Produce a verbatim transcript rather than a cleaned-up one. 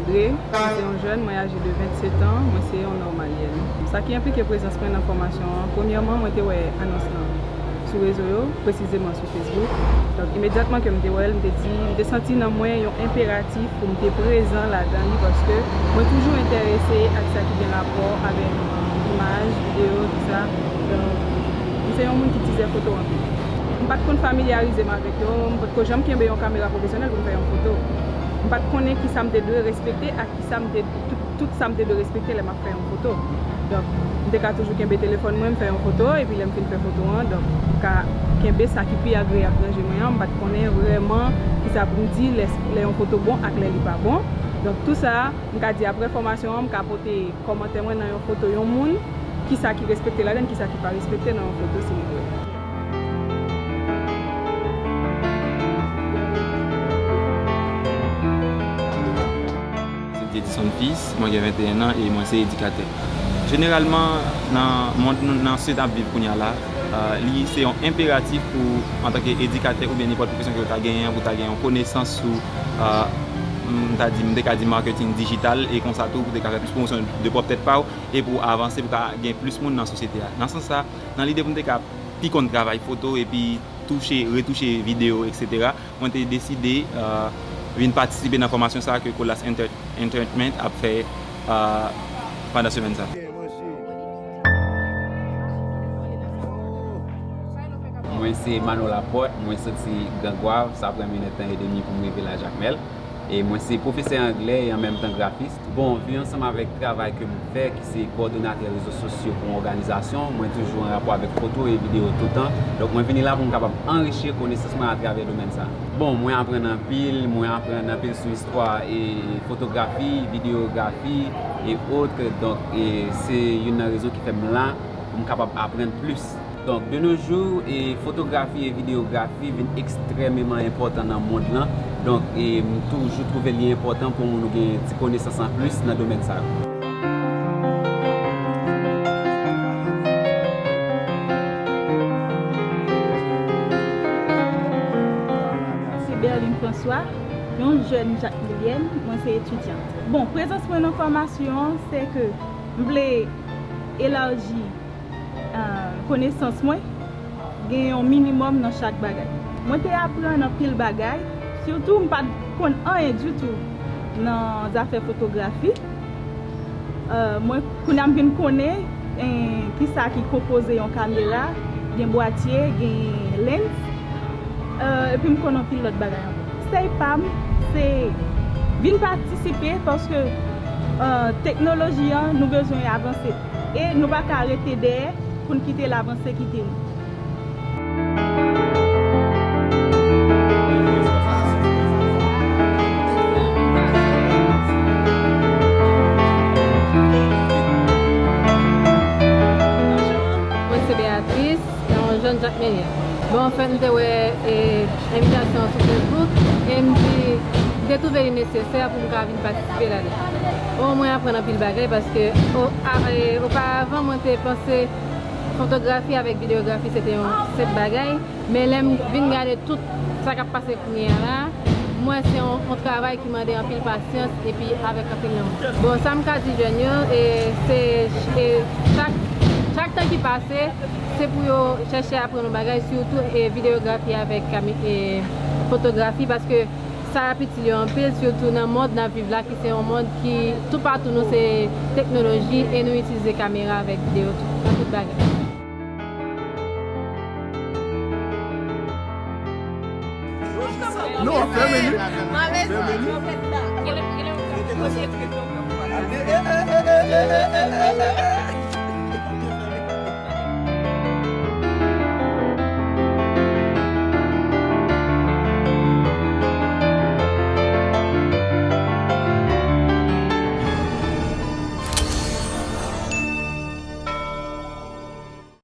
Dre, mwen se yon jèn, mwen aje de vennsetan, mwen se yon nòmalyèn. Sa ki enplike prezans mwen nan fòmasyon an, premyèman, mwen te wè anons lan sou rezo yo, presizeman sou Facebook. Donk, imedyatman ke m te wè l, m te di, m te santi nan mwen yon enperatif pou m te prezan ladan li, paske mwen toujou enterese ak sa ki gen rapò avèk imaj, videyo, tout sa. Donk, m se yon moun ki tizè foto anpil. M pa t konn familyarize m avèk yo, m pa t ko janm kenbe yon kamera pwofesyonèl pou m fè yon foto. M pa t konnen ki sa m te dwe respekte ak ki sa m te, tout, tout sa m te dwe respekte lè m ap fè yon foto. Donk, m te ka toujou kenbe telefòn mwen, m fè yon foto, epi lè m fin fè foto an, donk, m ka kenbe sa ki pi agreyab nan je mwen an, m pa t konnen vrèman ki sa pou m di lè, lè yon foto bon ak lè li pa bon. Donk, tou sa, m ka di apre fòmasyon an, m ka pote kòmantè mwen nan yon foto yon moun, ki sa ki respekte ladan, ki sa ki pa respekte nan yon foto, silvouplè. Se Edison Fils, mwen gen venteyen an e mwen se edikatè. Jeneralman, nan mond nou, nan sosyete n ap viv kounye a la, euh, li se yon enperatif pou, antanke edikatè oubyen nenpòt pwofesyon ke w ta genyen, pou w ta gen yon konesans sou, euh, m ta di, m te ka di marketing digital, e konsa tou, pou w te ka fè plis pwomosyon de pwòp tèt pa w, e pou w avanse, pou w ka gen plis moun nan sosyete a. Nan sans sa, nan lide pou m te ka pi konn travay foto, epi touche, retouche videyo, etsetera, mwen te deside, euh, vin patisipe nan fòmasyon sa a ke Colas Enter-, Entertainment ap fè, euh, pandan semèn sa a. Mwen se Mano Laporte, mwen soti Gran Gwav, sa pran yon enèdtan edmi pou m rive Lajakmèl. E mwen se pwofesè anglè e an menm tan grafis. Bon, vin ansanm avèk travay ke m fè, ki se kowòdonatè rezo sosyo pou yon òganizasyon, mwen toujou an rapò avèk foto e videyo toutan. Donk, mwen vini la pou m kapab anrichi konesans mwen atravè domèn sa a. Bon, mwen aprann anpil, mwen aprann anpil sou istwa e fotografi, videyografi e ot. Donk, e se youn nan rezon ki fè m la pou m kapab aprann plis. Donk, de nos jours, e fotografi e videyografi vin ekstrèmeman enpòtan nan mond lan. Donk, e m toujou twouve li enpòtan pou moun gen ti konesans anplis nan domèn sa yo. Se Berline François, yon jèn jakmelyèn, mwen se etidyan. Bon, prezans mwen nan fòmasyon an, se ke m vle elaji konesans mwen, gen yon minimòm nan chak bagay. Mwen te aprann anpil bagay, sitou m pa t konn anyen ditou nan zafè fotografi. Mwen, kounye a m vin konnen kisa ki konpoze yon kamera, gen bwatye, gen lens, epi m konn anpil lòt bagay ankò. Konsèy pa m, se vin patisipe paske teknoloji an, nou bezwen avanse. E nou pa ka rete dèyè pou n kite l avanse kite nou. Mwen se Beatrice, yon jèn jakmelyèn. Bon, anfèt, m te wè envitasyon an sou Facebook e m di, m te twouve li nesesè pou m ka vin patisipe ladan. O, mwen aprann anpil bagay paske oparavan mwen te panse fotografi avèk videyografi se te yon senp bagay, men lè m vin gade tout sa k ap pase kounye a la, m wè se yon, yon travay ki mande anpil pasyans epi avèk anpil lanmou. Bon, sa m ka di jèn yo, e, se e, chak, chak tan ki pase, se pou yo chèche aprann yon bagay, sitou e, videyografi avèk kame- e, fotografi, paske sa ap itil yo anpil, sitou nan mond n ap viv la, ki se yon mond ki toupatou nou se teknoloji e nou itilize kamera avèk videyo nan tout bagay. Non, fèmen li. Fèmen li. Gade, e, e, e, e, e, e, e, e, e, e.